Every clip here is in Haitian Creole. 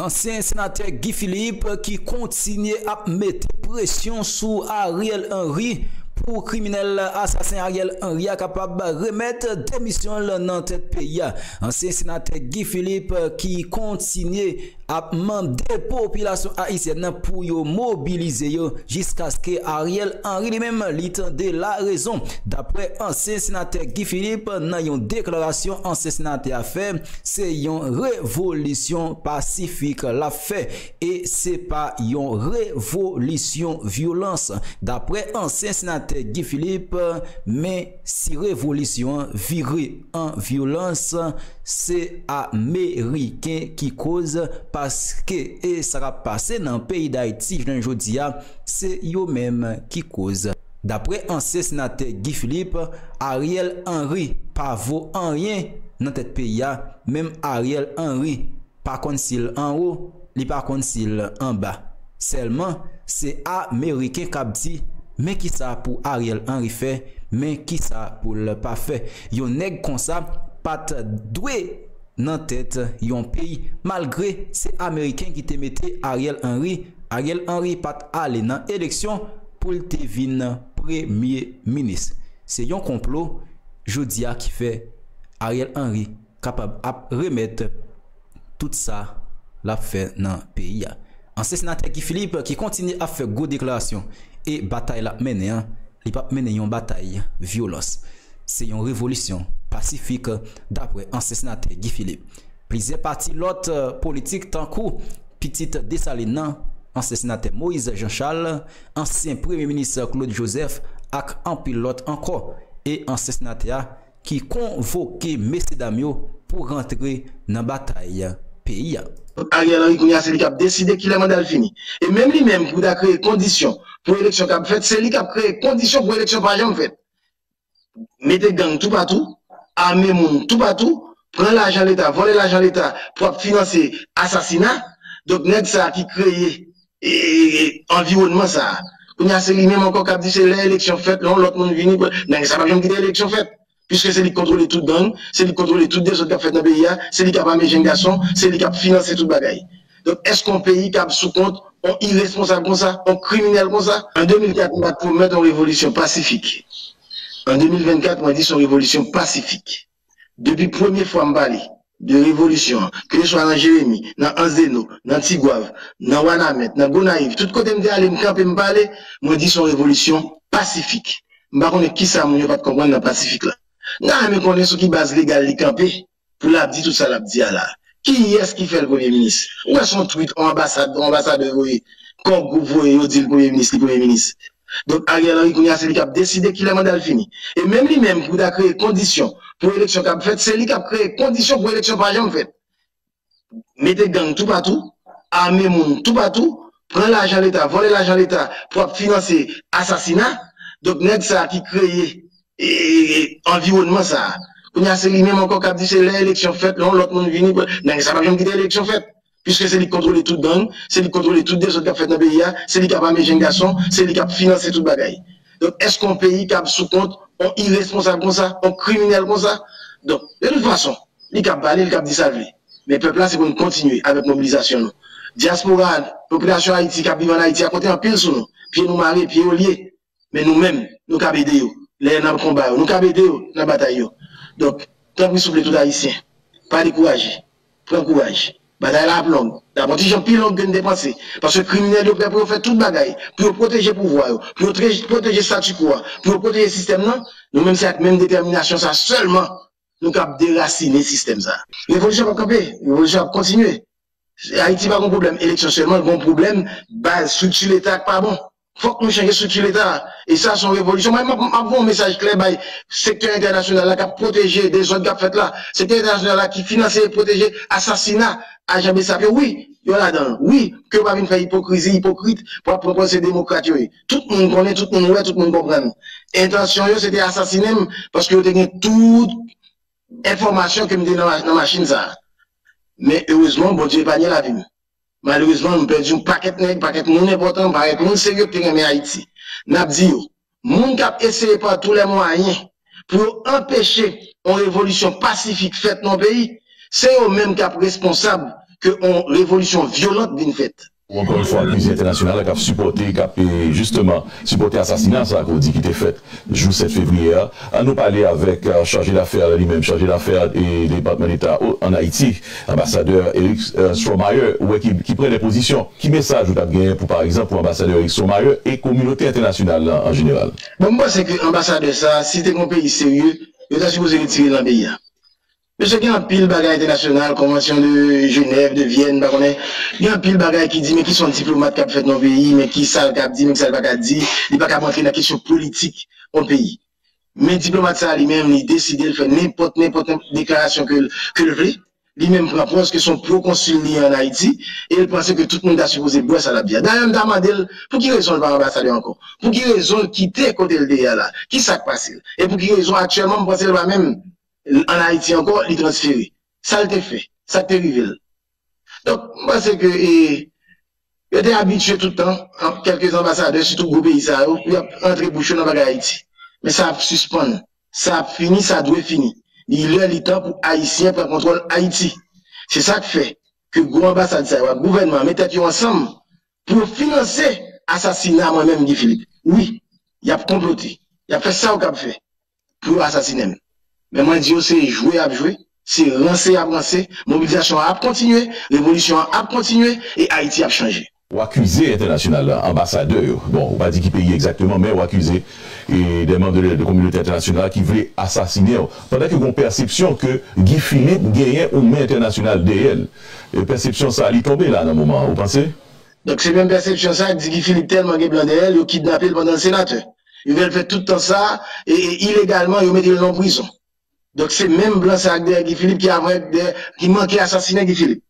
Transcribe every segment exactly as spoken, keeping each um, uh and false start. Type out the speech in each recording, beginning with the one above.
Ansyen senatè Guy Philippe ki kontinye ap mete presyon sou Ariel Henry pou kriminèl asasen Ariel Henry a kapab remèt demisyon l nan tèt peyi a. Ansyen senatè Guy Philippe ki kontinye ap mande popilasyon ayisyèn nan pou yo mobilize yo jiskaske Ariel Henry li menm li tande larezon. Daprè ansyen senatè Guy Philippe, nan yon deklarasyon ansyen senatè a fè, se yon revolisyon pasifik l ap fè e se pa yon revolisyon vyolans. Daprè ansyen senatè Guy Philippe, men si revolisyon an vire an vyolans, se Ameriken ki koz, paske e sa k ap pase nan peyi Dayiti jounen jodi a, se yo menm ki koz. Daprè ansyen senatè Guy Philippe, Ariel Henry pa vo anyen nan tèt peyi a, menm Ariel Henry pa konn si l anwo, li pa konn si l anba. Sèlman, se Ameriken k ap di, men kisa pou Ariel Henry fè, men kisa pou l pa fè. Yon nèg konsa pa t dwe nan tèt yon peyi. Malgre se Ameriken ki te mete Ariel Henry, Ariel Henry pa t ale nan eleksyon pou l te vin premye minis. Se yon konplo jodi a ki fè Ariel Henry kapab ap remèt tout sa l ap fè nan peyi a. Ansyen senatè Guy Philippe ki kontinye ap fè gwo deklarasyon e batay l ap mennen an, li p ap mennen yon batay vyolans. Se yon revolisyon pasifik, daprè ansyen senatè Guy Philippe. Plizyè pati lòt politik tankou pitit Desalin nan, ansyen senatè Moïse Jean Charles, ansyen premye minis Claude Joseph ak anpil lòt ankò e ansyen senatè a ki konvoke mesyedam yo pou rantre nan batay peyi a. Ariel Henry kounye a se li k ap deside kilè manda l fini. E menm li menm pou ta kreye kondisyon pou eleksyon k ap fèt, se li k ap kreye kondisyon pou eleksyon pa janm fèt. Mete gang toupatou, ame moun toupatou, pran lajan leta, vòlè lajan leta pou ap finanse asasina. Donk nèg sa ki kreye e, e, anviwònman sa. Kounye a se li menm ankò k ap di se lè eleksyon fèt, lè yon lòt moun vini, nèg sa p ap janm kite eleksyon fèt. Piske se li k kontwole tout gang, se li k kontwole tout dezòd k ap fèt nan peyi a, se li k ap ame jenn gason, se li k ap finanse tout bagay. Donk èske yon peyi kab sou kont yon iresponsab konsa, yon kriminèl konsa? An de mil kat mwen pa t pwomèt yon revolisyon pasifik. An de mil vennkat mwen di se yon revolisyon pasifik. Depi premye fwa m pale de revolisyon an, keseswa nan Jeremi, nan Anse des Naux, nan Tigwav, nan Wanament, nan Gonayiv, tout kote m te ale m kanpe m pale, mwen di se yon revolisyon pasifik. M pa konnen kisa moun yo pa t konprann nan pasifik la. M ta renmen konnen sou ki baz legal li kanpe pou l ap di tout sa l ap di a la. Kiyès ki fè l premye minis? Ou wè se yon twit yon anbasad yon anbasadè voye, kòk gwoup voye yo di l premye minis li premye minis. Donk Ariel Henry kounye a se li k ap deside kilè manda l fini. E menm li menm pou ta kreye kondisyon pou eleksyon k ap fèt, se li k ap kreye kondisyon pou eleksyon pa janm fèt. Mete gang toupatou, ame moun toupatou, pran lajan leta, vòlè lajan leta pou ap finanse asasina. Donk nèg sa ki kreye e, e, anviwònman sa. Kounye a se li menm ankò k ap di se lè eleksyon fèt, lè yon lòt moun vini, nèg sa p ap janm kite eleksyon fèt. Piske se li k kontwole tout gang, se li k kontwole tout dezòd k ap fèt nan peyi a, se li k ap ame jenn gason, se li k ap finanse tout bagay. Donk èske yon peyi kab sou kont yon iresponsab konsa, yon kriminèl konsa? Donk de tout fason, li kab pale, li kab di sa l vle. Men pèp la se pou n kontinye avèk mobilizasyon nou. Dyaspora, popilasyon Ayiti k ap viv ann Ayiti a konte anpil sou nou. Pye nou mare, pye yo lye. Men nou menm, nou kab ede yo. Lè n ap konba yo, nou kab ede yo nan batay yo. Donk, tanpri souple tout Ayisyen, pa dekouraje. Pran kouraj. Batay la ap long. L ap yon ti jan pi long ke n te panse. Paske kriminèl yo prè pou yo fè tout bagay. Pou yo pwoteje pouvwa yo. Pou yo tre- pwoteje statu quo a. Pou yo pwoteje sistèm nan. Nou menm se ak menm detèminasyon sa sèlman nou kab derasinen sistèm sa. Revolisyon p ap kanpe. Revolisyon ap kontinye. Ayiti pa gon pwoblèm eleksyon sèlman, l gon pwoblèm baz, estrikti leta k pa bon. Fòk nou chanje estrikti leta a. E sa se yon revolisyon. Mwen, m ap, m ap voye yon mesaj klè bay sektè entènasyonal la k ap pwoteje dezòd k ap fèt la. Sektè entènasyonal la ki finanse e pwoteje asasina ajan BSAP yo. Wi, yo ladan l. Wi, ke yo pa vin fè ipokrizi, ipokrit, pou ap pran pòz se demokrat yo ye. Tout moun konnen, tout moun wè, tout moun konprann. Entansyon yo, se te asasinen m, paske yo te gen tout enfòmasyon ke m te nan, nan machin sa a. Men erezman, Bondye epanye lavi m. Malerezman, m pèdi yon pakèt nèg, pakèt moun enpòtan, pakèt moun serye ki te renmen Ayiti. N ap di yo, moun k ap eseye pa tou lè mwayen pou yo anpeche yon revolisyon pasifik fèt nan yon peyi, se yo menm k ap responsab ke yon revolisyon vyolant vin fèt. Ou ankò yon fwa akize entènasyonal la k ap sipòte, k ap, e, jisteman, sipòte asasina sa ke w di ki te fèt jou sèt fevriye a. An nou pale avèk, e, chaje dafè a li menm, chaje dafè, e, Depatman Deta o, ann Ayiti, anbasadè Eric, e, Stromayer, ou wè ki, ki pran de pozisyon. Ki mesaj ou t ap genyen pou, pa egzanp, pou anbasadè Eric Stromayer e kominote entènasyonal la an jeneral? Bon, m panse ke anbasadè sa a, si te gen yon peyi serye, yo ta sipoze retire l nan peyi a. Mesye, gen anpil bagay entènasyonal, konvansyon de Jenèv, de Vyèn, m pa konnen. Gen anpil bagay ki di, men ki sa yon diplomat kab fèt nan yon peyi, men ki sa l kab di, men ki sa l pa ka di, li pa kab antre nan kesyon politik yon peyi. Men diplomat sa a li menm, li deside l fè nenpòt, nenpòt deklarasyon ke l, ke l vle. Li menm pran pòz ke se yon pwokonsil li ye ann Ayiti, e l panse ke tout moun ta sipoze bwè sa l ap di a. Dayè, m ta mande l, pou ki rezon l pa anbasadè ankò? Pou ki rezon l kite kote l te ye a la? Ki sa k pase l? E pou ki rezon aktyèlman, m panse l pa menm ann Ayiti ankò, li transfere. Sa l te fè? Sa k te rive l? Donk, m panse ke, e, yo te abitye tout tan, an, kèlke anbasadè, sitou gwo peyi sa yo, pou y ap rantre bouch yo nan bagay Ayiti. Men sa ap sispann. Sa ap fini, sa dwe fini. Li lè, li tan pou Ayisyen pran kontwòl Ayiti. Se sa k fè ke gwo anbasad sa yo ak gouvènman an met tèt yo ansanm pou yo finanse asasina mwen menm, Guy Philippe. Wi, y ap konplote. Y ap fè sa yo kab fè pou yo asasinen m. Men mwen di yo se jwe y ap jwe, se ranse y ap ranse, mobilizasyon an ap kontinye, revolisyon an ap kontinye, e Ayiti ap chanje. Ou akize entènasyonal la, anbasadè yo, bon, ou pa di ki peyi egzakteman, men ou akize, e, de manm de, de kominote entènasyonal ki vle asasinen w. Pandan ke gen yon pèsepsyon ke Guy Philippe genyen yon men entènasyonal dèyè l. E pèsepsyon sa a, li tonbe la nan moman an, ou panse? Donk, se menm pèsepsyon sa a ki di Guy Philippe tèlman gen blan dèyè l, yo kidnape l pandan l senatè. Yo fè l fè tout tan sa a, e, e ilegalman, yo mete l nan prizon. Donk, se menm blan sa a ki dèyè Guy Philippe ki avè, dèyè, ki manke asasinen Guy Philippe.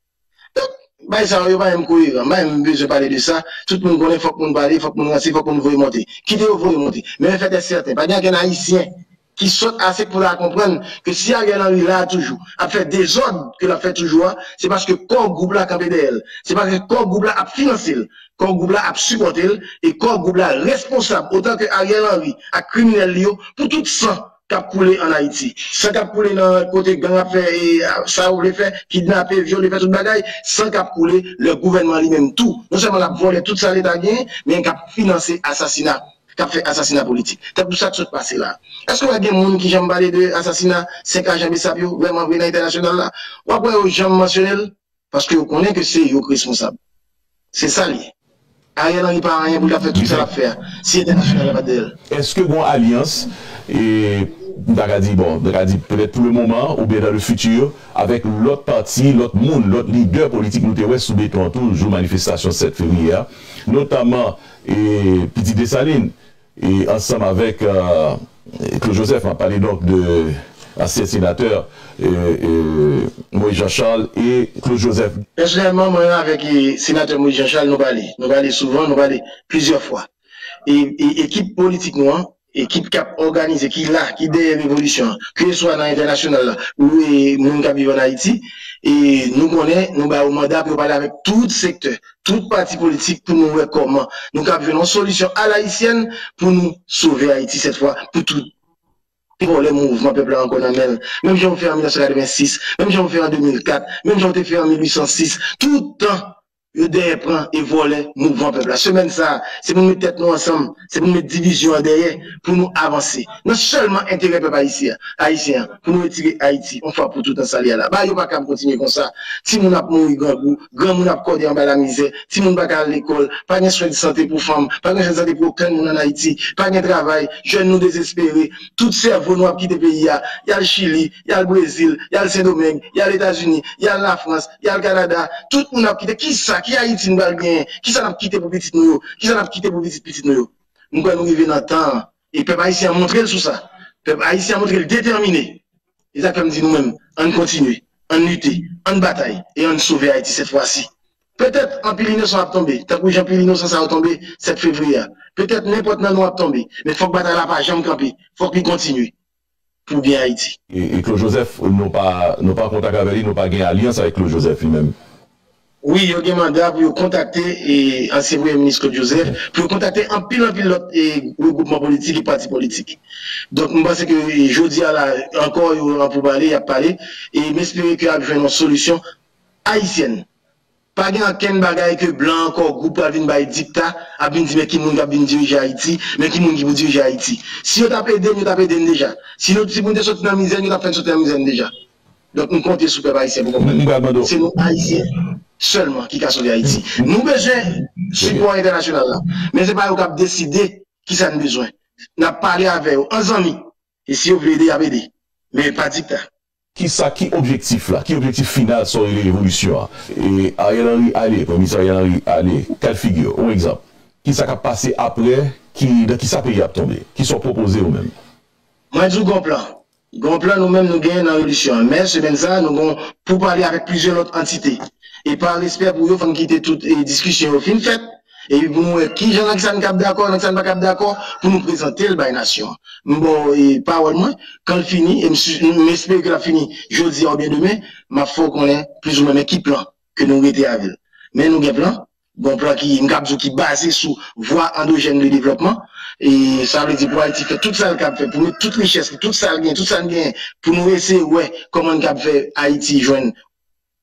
Donk, bagay sa yo, yo pa menm koyeran. M pa menm bezwen pale de sa. Tout moun konnen fòk moun pale, fòk moun ranse, fòk moun voye monte. Kite yo voye monte. Men yon fèt è sèten, pa gen okenn Ayisyen ki sòt ase pou l al konprann ke si Ariel Henry la a toujou, ap fè dezòd ke l ap fè toujou a, se paske Core Group la kanpe dèyè l. Se paske Core Group la ap finanse l. Core Group la ap sipòte l. E Core Group la responsab, otan ke Ariel Henry ak kriminèl li yo, pou tout san k ap koule ann Ayiti. San k ap koule nan kote gang ap fè, e, sa yo vle fè, kidnape, vyole, fè tout bagay, san k ap koule lè gouvènman li menm tou, non sèlman l ap vòlè tout sa Leta genyen, men k ap finanse asasina, k ap fè asasina politik. Tankou sa k sot pase la. Èske w wè gen moun ki janm pale de asasina senk ajan BSAP yo, vrèman vre nan entènasyonal la? W ap wè yo janm mansyone l? Paske yo konnen ke se yo k responsab. Se sa l ye. Ariel Henry pa anyen pou l ta fè tout sa l ap fè a, si entènasyonal la pa t dèyè l. Èske gen yon alyans, e, m ta ka di, bon, m ta ka di petèt pou le moman, oubyen dans le futur, avèk lòt pati, lòt moun, lòt lidè politik nou te wè sou beton an tou, jou manifestasyon sèt fevriye a, notaman, e, Pitit Desalin, e ansanm avèk, euh, Claude Joseph, m ap pale donk de ansyen senatè, euh, euh, Moïse Jean Charles e Claude Joseph. Pèsonèlman, mwen avèk, e, senatè Moïse Jean Charles, nou pale. Nou pale souvan, nou pale plizyè fwa. E, e ekip politik nou an, ekip k ap òganize, ki la, ki dèyè revolisyon an, keseswa nan entènasyonal la, ou, e, moun k ap viv ann Ayiti, e nou konnen, nou ba yo manda pou yo pale avèk tout sektè, tout pati politik pou nou wè kòman nou kab jwenn yon solisyon alayisyèn pou nou sove Ayiti sèt fwa, pou tout vòlè mouvman pèp la ankò nan men l. Menm jan yo fè an mil nèf san katrevensis, menm jan yo fè an de mil kat, menm jan yo te fè an mil uit san sis, tout tan yo dèyè pran e vòlè mouvman pèp la. Semèn sa a, se pou nou met tèt nou ansanm, se pou nou met divizyon an dèyè, pou nou avanse. Nan sèlman enterè pèp ayisyen, ayisyen an, pou nou retire Ayiti, yon fwa pou tout, nan sa l ye a la. Bagay yo pa kab kontinye konsa. Timoun ap mouri grangou, granmoun ap kòde anba lamizè, timoun pa ka al lekòl, pa gen swen de sante pou fanm, pa gen swen de sante pou okenn moun ann Ayiti, pa gen travay, jèn nou dezespere, tout sèvo nou ap kite peyi a, y al Chili, y al Brezil, y al Sendomeng, y al Etazini, y al Lafrans, y al Kanada, tout moun ap kite. Kisa, ki Ayiti nou pral genyen? Kisa n ap kite pou pitit nou yo? Kisa n ap kite pou pitit pitit nou yo? M kwè nou rive nan tan an. E pèp ayisyen an montre l sou sa. Pèp ayisyen an montre l detèmine. E sa k fè m di nou menm, ann kontinye, ann lite, ann batay, e ann sove Ayiti sèt fwa si. Petèt anpil inosan ap tonbe, tankou jan pil inosan sa yo tonbe sèt fevriye a. Petèt nenpòt nan nou ap tonbe, men fòk batay la pa janm kanpe, fòk li kontinye pou byen Ayiti. E, e Claude Joseph, nou pa, nou pa an kontak avè li, nou pa gen alyans avèk Claude Joseph li menm? Wi, yo gen manda pou yo kontakte, e, ansyen Premye Minis Claude Joseph, pou yo kontakte anpil, anpil lòt, e, regwoupman politik e pati politik. Donk, m panse ke, e, jodi a la, ankò, yo an poupale, y ap pale, e m espere ke y ap jwenn yon solisyon ayisyèn. Pa gen ankenn bagay ke blan ankò gwoup pral vin bay dikta, ap vin di men ki moun k ap vin dirije Ayiti, men ki moun ki pou dirije Ayiti. Si yo t ap ede n, yo t ap ede n deja. Si nou, si pou n te soti nan mizè n, yo t ap fè n soti nan mizè n deja. Donk, m konte sou pèp ayisyen pou konprann. Se nou Ayisyen sèlman ki ka sove Ayiti. Nou bezwen sipò entènasyonal la. Men se pa yo k ap deside kisa n bezwen. N ap pale avè yo an zanmi. E si yo vle ede, y ap ede. Men pa dikta. Kisa, ki objektif la? Ki objektif final sa w rele revolisyon an? E Ariel Henry ale, Premye Minis Ariel Henry ale, kal figi w, yon egzanp. Kisa k ap pase apre? Ki, nan kisa peyi a ap tonbe? Kisa w pwopoze ou menm? Mwen di w gon plan. Gon plan nou menm nou genyen nan revolisyon an. Men semèn sa a, nou gon pou pale avèk plizyè lòt antite. E pa respè pou yo, fò n kite tout e, diskisyon yo fin fèt. Epi pou nou wè kijan nan kisa n kab dakò, nan kisa n pa kab dakò, pou nou prezante l bay nasyon an. M ba w e, pawòl mwen, kan l fini, e m, si- m espere ke l ap fini jodi a oubyen demen, m ap fè w konnen plizoumwen men ki plan ke nou rete avè l. Men nou gen plan, gon plan ki, m kab di w ki baze sou vwa andwojèn de devlòpman, e sa vle di pou Ayiti fè tout sa l kab fè, pou met tout richès li, tout sa l gen, tout sa n gen, pou nou eseye wè kòman n kab fè Ayiti jwenn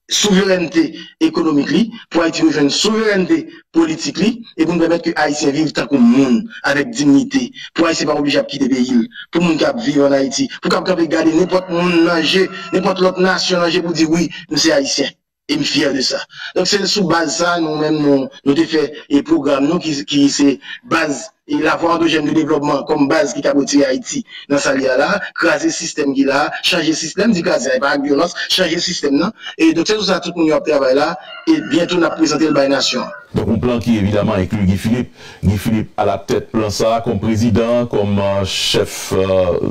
souverènte ekonomik li, pou Ayiti rejwenn souverènte politik li, e pou n pèmèt ke Ayisyen viv tankou moun, avèk diyite, pou Ayisyen pa oblije ap kite peyi l, pou moun k ap viv ann Ayiti, pou k ap kanpe gade nenpòt moun nan je, nenpòt lòt nasyon nan je pou di wi, m se Ayisyen, e m fyè de sa. Donk se sou baz sa nou menm nou, nou te fè e pwogram nou ki, ki se baz e lavwa andwojèn de devlòpman kòm baz ki kab retire Ayiti nan sa l ye a la, kraze sistèm ki la a, chanje sistèm, di kraze a, e pa ak vyolans, chanje sistèm nan. E donk se sou sa tout moun yo ap travay la, e byento n ap prezante l bay nasyon an. Donk yon plan ki evidaman enkli Guy Philippe. Guy Philippe alatèt plan sa a kòm prezidan, kòm chèf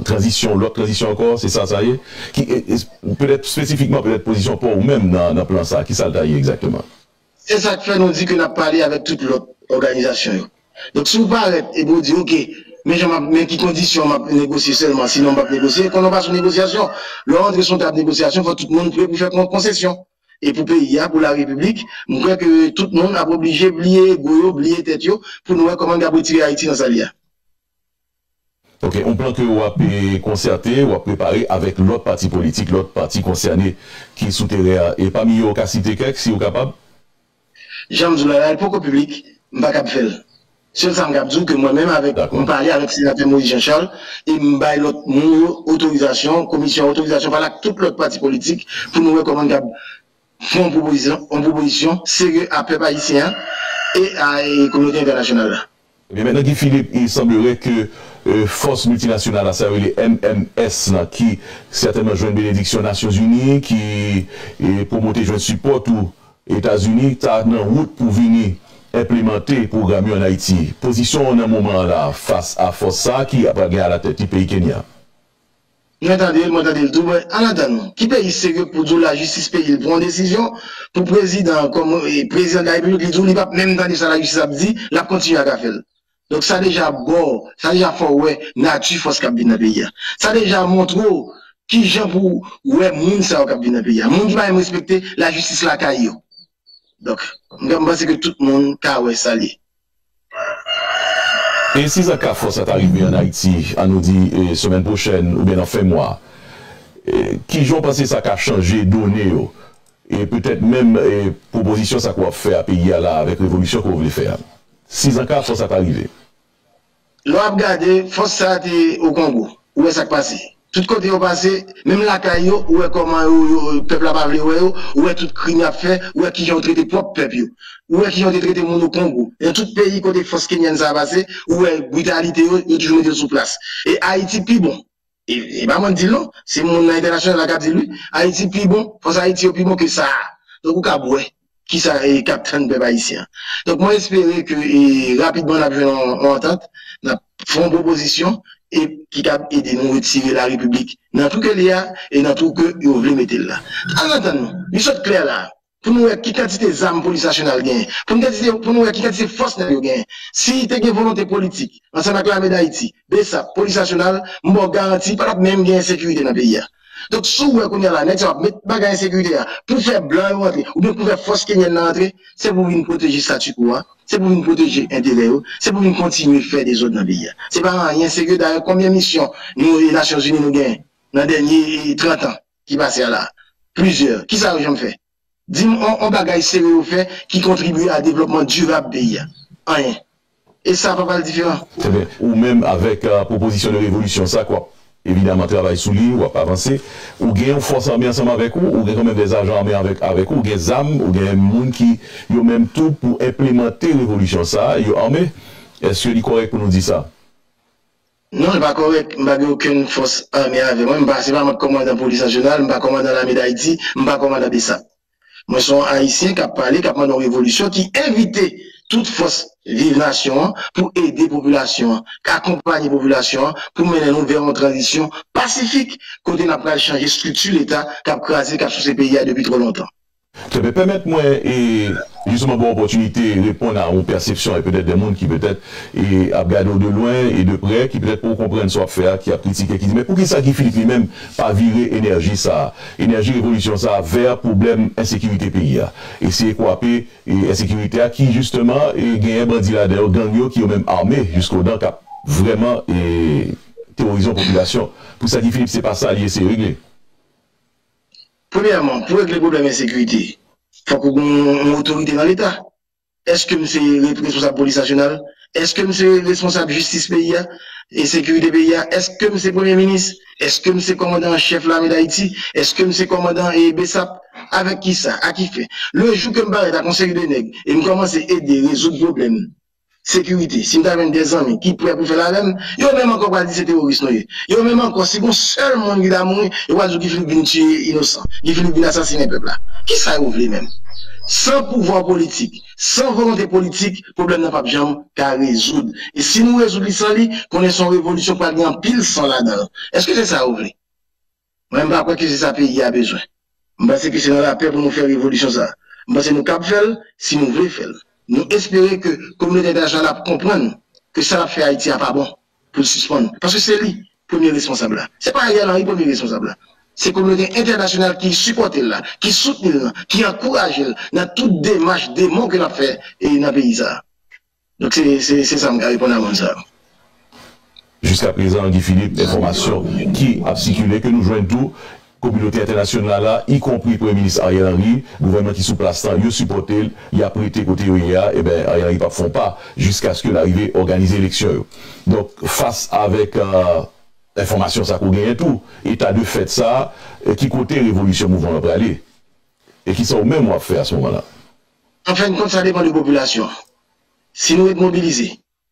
tranzisyon, lòt tranzisyon ankò, se sa sa ye? Ki, petèt espesifikman, petèt pozisyon pa w menm nan, nan plan sa a, kisa l ta ye egzakteman? Se sa k fè nou di ke n ap pale avèk tout lòt òganizasyon yo. Donk, si w parèt epi w di, oke, men jan m ap, men ki kondisyon m ap negosye sèlman, sinon m p ap negosye, konnen w pa sou negosyasyon. Lè w antre sou yon tab negosyasyon, fò tout moun pre pou fè kon- konsesyon. E pou peyi a, pou larepiblik, m kwè ke tout moun ap oblije bliye ego yo, bliye tèt yo, pou nou wè kòman n kab retire Ayiti nan sa l ye a. Ok, yon plan ke w ap konsète, w ap prepare avèk lòt pati politik, lòt pati konsène ki sou teren an. E pami yo, w ka site kèk, si w kapab? Jan m di w la, la, l poko piblik, m pa kab fè l. Sèl sa m kab di w ke mwen menm avèk, m pale avèk Senatè Moïse Jean Charles e m bay lòt moun yo otorizasyon, komisyon an otorizasyon, pale ak tout lòt pati politik pou nou wè kòman n kab fè yon pwopozisyon, yon pwopozisyon serye a pèp ayisyen an e a e kominote entènasyonal la. Ebyen, mentnan, Guy Philippe, il semblerait que fòs miltinasyonal la, sa yo rele M M S lan, ki sètènman jwenn benediksyon Nasyonzini, ki pwomote jwenn sipò tou Etazini, ta nan wout pou vini enplimante pwogram yo ann Ayiti. Pozisyon w nan moman an la fas a fòs sa a ki pral gen alatèt li peyi Kenya? Mwen tande l, mwen tande l tou. Mwen, ann atann, ki peyi serye k pou di w lajistis peyi l pran yon desizyon pou prezidan an kòm prezidan de la repiblik, li di w li p ap menm tande sa lajistis ap di, l ap kontinye ak afè l. Donk sa deja ba w, sa deja fè w wè nati fòs k ap vin nan peyi a. Sa deja montre w kijan pou w wè moun sa yo k ap vin nan peyi a. Moun ki pa menm respekte lajistis lakay yo. Donk, m panse ke tout moun ka wè sa l ye. E si zaka fòs sa ta rive ann Ayiti, ann nou di semèn pwochèn oubyen nan fen mwa, kijan w panse sa ka chanje done yo? E petèt menm pwopozisyon sa ke w ap fè a peyi a la avèk revolisyon ke w vle fè a? Si zaka fòs sa ta rive. Lè w ap gade, fòs sa a te o Kongo. Ou wè sa k pase. Tout kote yo pase, menm lakay yo, ou wè kòman yo, yo, pèp la pa vle wè yo, ou wè tout krim y ap fè, ou wè kijan yo trete pwòp pèp yo. Ou wè kijan yo te trete moun o Kongo. Nan tout peyi kote fòs kenyèn sa a pase, ou wè britalite yo, yo toujou mete yo sou plas. E Ayiti pi bon. E, e pa mwen k di l non, se moun nan entènasyonal la k ap di l wi. Ayiti pi bon, fòs Ayiti yo pi bon ke sa a. Donk ou kab wè kisa e k ap tann pèp ayisyen an. Donk mwen espere ke e, rapidman n ap jwenn yon, yon antant, n ap fè yon pwopozisyon e ki kab ede nou retire larepiblik nan twou ke l ye a e nan twou ke yo vle mete l la. Ann atann nou, li sot klè la. Pou nou wè ki kantite zam polis nasyonal genyen, pou n kantite, pou nou wè ki kantite fòs nèg yo genyen. Si te gen volonte politik, ansanm ak Lame Dayiti, BSAP, polis nasyonal, m ba w garanti pa t ap menm gen ensekirite nan peyi a. Donk si w wè kounye a la nèg sa yo ap met bagay ensekirite a pou fè blan yo rantre oubyen pou fè fòs kenyèn nan rantre, se pou vin pwoteje statu quo a, se pou vin pwoteje enterè yo, se pou vin kontinye fè dezòd nan peyi a. Se pa anyen serye. Dayè konbyen misyon nou e Nasyonzini nou genyen nan dènye trant an ki pase a la? Plizyè. Kisa yo janm fè? Di m yon, yon bagay serye yo fè ki kontribye a devlòpman dirab peyi a. Anyen. E sa pa pral diferan. Trè byen. Ou menm avèk euh, pwopozisyon de revolisyon sa k w ap evidaman travay sou li, w ap avanse. Ou gen yon fòs ame ansanm avèk ou, ou gen kanmenm dè ajan ame avèk, avèk ou, ou gen zam, ou gen moun ki yo menm tou pou enplimante revolisyon sa, yo ame. Èske li kòrèk pou nou di sa? Non, li pa kòrèk. M pa gen okenn fòs ame avè mwen. M pa, se pa mwen k kòmandan polis nasyonal, m pa kòmandan lame d Ayiti, m pa kòmandan BSAP. Mwen se yon Ayisyen k ap pale, k ap mande yon revolisyon, ki envite tout fòs viv nasyon an pou ede popilasyon an, k akonpanye popilasyon an pou mennen nou vè yon tranzisyon pasifik kote n ap pral chanje estrikti Leta k ap kraze, k ap souse peyi a depi twò lontan. Trè byen, pèmèt mwen e jisteman ba w opòtinite reponn a yon pèsepsyon e petèt de moun ki petèt e ap gade w de lwen e de prè, ki petèt poko konprann sa w ap fè a, ki ap kritike, ki di, men poukisa Guy Philippe li menm pa vire enèji sa a, enèji revolisyon sa a vè pwoblèm ensekirite peyi a? Eseye kwape e ensekirite a ki jisteman e genyen bandi ladan yo, gang yo ki yo menm ame jiskodan k ap vrèman e teworize yon popilasyon. Poukisa Guy Philippe se pa sa li eseye regle? Premyèman, pou regle pwoblèm ensekirite, fòk ou gen yon otorite nan Leta. Èske m se re- responsab polis nasyonal? Èske m se responsab jistis peyi a e sekirite peyi a? Èske m se premye minis? Èske m se kòmandan an chèf lame d Ayiti? Èske m se kòmandan e BSAP? Avèk kisa? A ki fen? Le jou ke m parèt ak yon seri de nèg e m kòmanse ede rezoud pwoblèm sekirite, si m ta jwenn de zanmi ki prè pou fè l avè m, yo menm ankò pral di se teworis nou ye. Yo menm ankò, si gon sèl moun ki ta mouri, yo pral di w Guy Philippe vin tiye inosan, Guy Philippe vin asasinen pèp la. Kisa yo vle menm? San pouvwa politik, san volonte politik, pwoblèm nan p ap janm ka rezoud. E si nou rezoud li san li, konnen se yon revolisyon k pral gen anpil san ladan l. Èske se sa yo vle? Mwen, m pa kwè ke se sa peyi a bezwen. M panse ke se nan lapè pou nou fè revolisyon sa a. M panse nou kab fè l, si nou vle fè l. Nou espere ke kominote entènasyonal ap konprann ke sa l ap fè Ayiti a pa bon, pou l sispann. Paske se li premye responsab la. Se pa Ariel Henry premye responsab la. Se kominote entènasyonal ki sipòte l la, ki soutni l lan, ki ankouraje l nan tout demach demon ke l ap fè e nan peyi sa a. Donk se, se, se sa m ka reponn a moun sa yo. Jiskaprezan, Guy Philippe, enfòmasyon ki ap sikile, ke nou jwenn tou, kominote entènasyonal la, ikonpri Premye Minis Ariel Henry, gouvènman ki sou plas lan, yo sipòte l, y ap rete kote yo ye a, e ben, Ariel Henry p ap fè yon pa jiskaske l arive òganize eleksyon yo. Donk, fas avèk euh, enfòmasyon sa k ou genyen tou, eta de fèt sa, euh, ki kote revolisyon mouvman an prale? E kisa ou menm w ap fè a se moman la? An fen de kont, sa depann de popilasyon an. Si nou ret mobilize,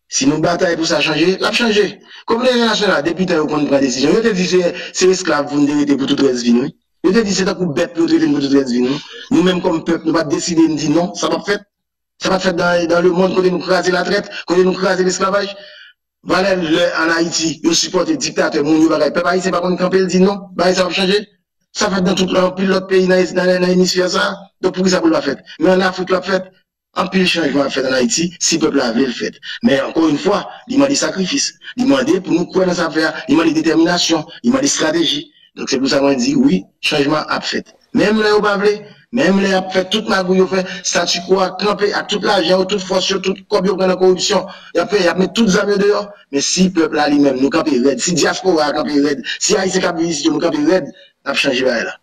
si nou batay pou sa chanje, l ap chanje. Kominote entènasyonal la, depi tan yo konn pran desizyon. Yo te di se, se esklav pou n te rete pou tout rès vi n, wi. Yo te di se tankou bèt pou yo trete n pou tout rès vi n, wi. Nou menm kòm pèp, nou pa t deside n di non, sa p ap fèt. Sa pa t fèt dan, dan lemonn kote nou kraze latrèt, kote nou kraze lesklavaj. Valè lè ann Ayiti, yo sipòte diktatè, moun yo bagay. Pèp ayisyen pa konn kanpe l di non, bagay sa p ap chanje. Sa fèt nan tout anpil lòt peyi nan, nan, nan emisfè sa a. Donk poukisa pou l pa fèt? Men ann Afrik l ap fèt. Anpil chanjman ap fèt ann Ayiti si pèp la vle l fèt. Men ankò yon fwa, li mande sakrifis. Li mande pou nou kwè nan sa n ap fè a. Li mande detèminasyon. Li mande estrateji. Donk se pou sa mwen di wi, chanjman ap fèt. Menm lè yo pa vle, menm lè y ap fè tout magouy yo fè, statu quo a kanpe ak tout lajan yo, tout fòs yo, tout kòb yo pran nan koripsyon, y ap fè, y ap met tout zam yo deyò. Men si pèp la li menm, nou kanpe rèd, si dyaspora a kanpe rèd, si Ayisyen k ap viv isit yo, nou kanpe rèd, n ap chanje bagay la.